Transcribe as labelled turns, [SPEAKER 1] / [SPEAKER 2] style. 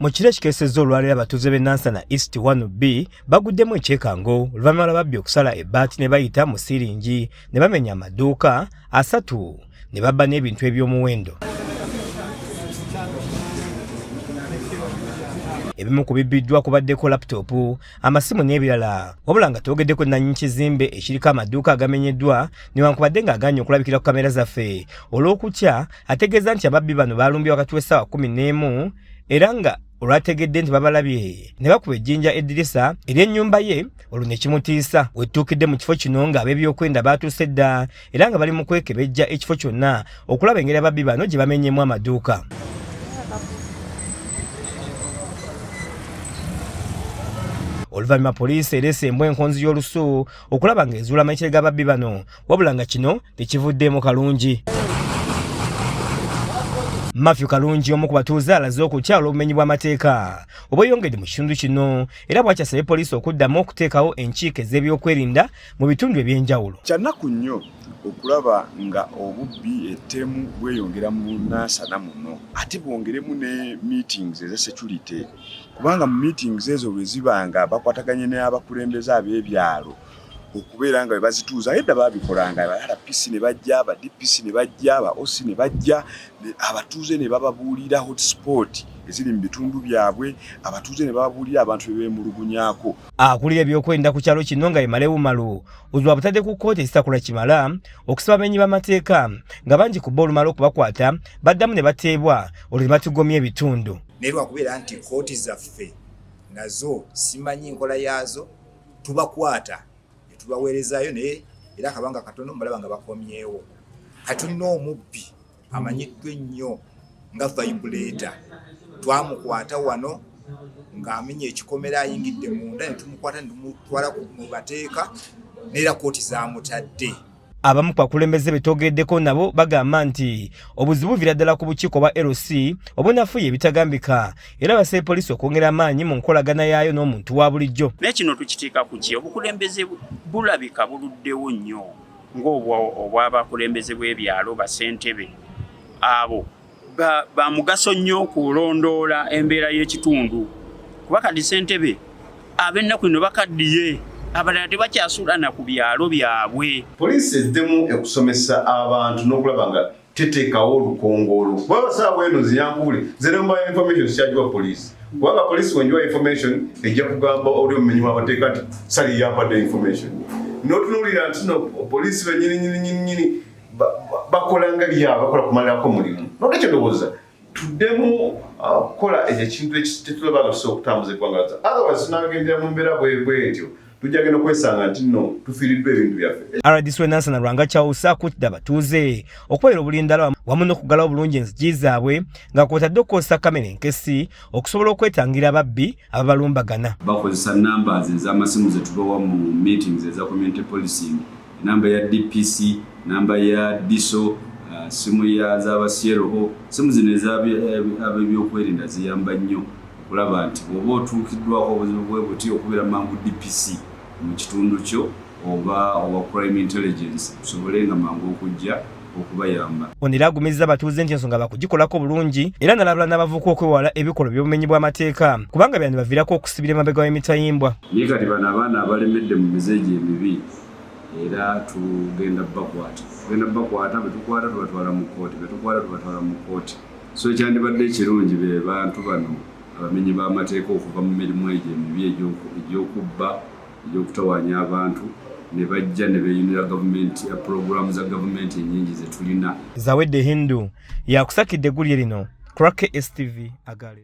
[SPEAKER 1] Mu kiro ekikeesezza olwaleero, abatuuze b'e Nansana East 1B baguddemu ekyekango oluvannyuma lw'ababbi okusala ebbaati ne bayita mu siiringi ne bamenya amaduuka 3 ne babba n'ebintu eby'omuwendo. Ebimu ku bibbiddwa kubaddeko laputoopu, amasimu n'ebirala, wabula nga twogeddeko nnannyini kizimbe ekiriko amaduuka agamenyeddwa newankubadde ng'agaanye okulabikira ku kamera zaffe olw'okutya, ategeeza nti ababbi bano baalumbye wakati w'essaawa 11 era nga olwategedde nti babalabye ne bakuba ejjinja eddirisa ery'ennyumba ye, olwo ne kimutiisa. Wetutuukidde mu kifo kino ng'ab'ebyokwerinda baatuuse dda era nga bali mu kwekebejja ekifo kyonna okulaba engeri ababbi bano gye bamenyemu amaduuka. Oluvannyuma poliisi ereese embwa enkonzi y'olusu okulaba ng'ezuula amayitire g'ababbi bano, wabula nga kino tekivuddeemu kalungi. Matthew Kalungi, omu ku batuuze, alaze okutya olw'obumenyi bw'amateeka obweyongedde mu kitundu kino, era bw'akyasabye poliisi okuddamu okuteekawo enkiiko ez'ebyokwerinda mu bitundu eby'enjawulo.
[SPEAKER 2] Kyannaku nnyo okulaba nga obubbi, ettemu bweyongera mu Nansana muno, ate bwongeremu ne meetings eza security, kubanga mu meetings ezo bwe ziba nga bakwataganye n'abakulembeze ab'ebyalo okubeera nga bwe bazituuza. Edda baabikolanga, aba RPC ne bajja, aba DPC ne bajja, aba OC ne bajja, abatuuze ne bababuulira hotspot eziri mu bitundu byabwe, abatuuze ne bababuulira abantu be beemulugunyaako.
[SPEAKER 1] Akulira ebyokwerinda ku kyalo kino nga ye Male Umaru obuzibu abutadde ku kkooti ezitakola kimala okusiba abamenyi b'amateeka, nga bangi ku bo olumala okubakwata baddamu ne bateebwa, olwo ne batigomya ebitundu.
[SPEAKER 3] Naye lwakubeera nti kkooti zaffe nazo simanyi nkola yaazo, tubakwata ne tubaweerezaayo, naye era akabanga katono mbalaba nga bakomyewo. Kati tulina omubbi amanyiddwa ennyo nga Vibrator, twamukwata wano ng'amenya ekikomera, ayingidde munda ne tumukwata ne tumutwala mu bateeka, neera kkooti zamutadde.
[SPEAKER 1] Abamu ku bakulembeze be twogeddeko nabo bagamba nti obuzibu buviira ddala ku bukiiko bwa LC obunafuye ebitagambika, era basabye poliisi okwongera amaanyi mu nkolagana yaayo n'omuntu wa bulijjo.
[SPEAKER 4] Naye kino tukiteeka ku ki? Obukulembeze bulabika buluddewo nnyo ng'obw'abakulembeze bw'ebyalo, basentebe abo ba mugaso nnyo okulondoola embeera y'ekitundu, kuba kati ssentebe ab'ennaku eno bakaddiye, abalala tebakyasula ku byalo byabwe.
[SPEAKER 5] Poliisi ezzemu ekusomesa abantu n'okulaba nga teteekawo olukongoolo, kuba basaawa eno ziyankubule nze nemba information sikyagiwa poliisi, kubanga poliisi wenjiwa information ejja kugamba oli omumenyi w'amateeka nti sali yampadde information. N'otunuulira nti no poliisi benyini nyini nyini nyini bakola nga byabwe, bakola kumalirako mulimu. Nolwekyo ndowooza tuddemu kukola ekyo ekintu tetulaba nga tusobola okutambuza eggwanga, otherwise tunagendera mu mbeera bwetyo, tujja genda okwesanga nti nno tufiiriddwa ebintu byaffe.
[SPEAKER 1] RDC w'e Nansana Lwanga Charles akuutidde abatuuze okubeera obulindala wamu n'okuggalawo obulungi enzigi zaabwe, nga kw'otadde okukozesa kamera enkesi okusobola okwetangira ababbi ababalumbagana.
[SPEAKER 6] Bakozesa numbers ez'amasimu zetubawa mu meetings eza community policing, namba ya DPC, namba ya DISO, simu ya z'aba CLO. Simu zino ez'abebyokwerinda ziyamba nnyo okulaba nti bw'oba otuukiddwako obuzibu bwe buti, okubeera mangu DPC mu kitundu kyo oba owa crime intelligence, tusobole nga mangu okujja okubayamba.
[SPEAKER 1] Ono era agumizza abatuuze nti ensonga bakugikolako bulungi, era nalabula n'abavubuka okwewala ebikolwa by'obumenyi bw'amateeka, kubanga byandibaviirako okusibira emabega w'emitayimbwa.
[SPEAKER 6] Naye kati bano abaana abalemedde mu mize egyo emibi, era tugenda bakwata. Betukwata tubatwala mu kkooti, betukwata tubatwala mu kkooti. So ekyandibadde ekirungi, be bantu bano abamenyi b'amateeka okuva mu mirimu egyo emibi egy'okubba, egy'okutawaanya abantu, ne bajja ne beeyunira gavumenti, puroguramu za gavumenti ennyingi ze tulina.
[SPEAKER 1] Zawedde Hindu yakusakidde eggulire lino ku lwa KSTV agale.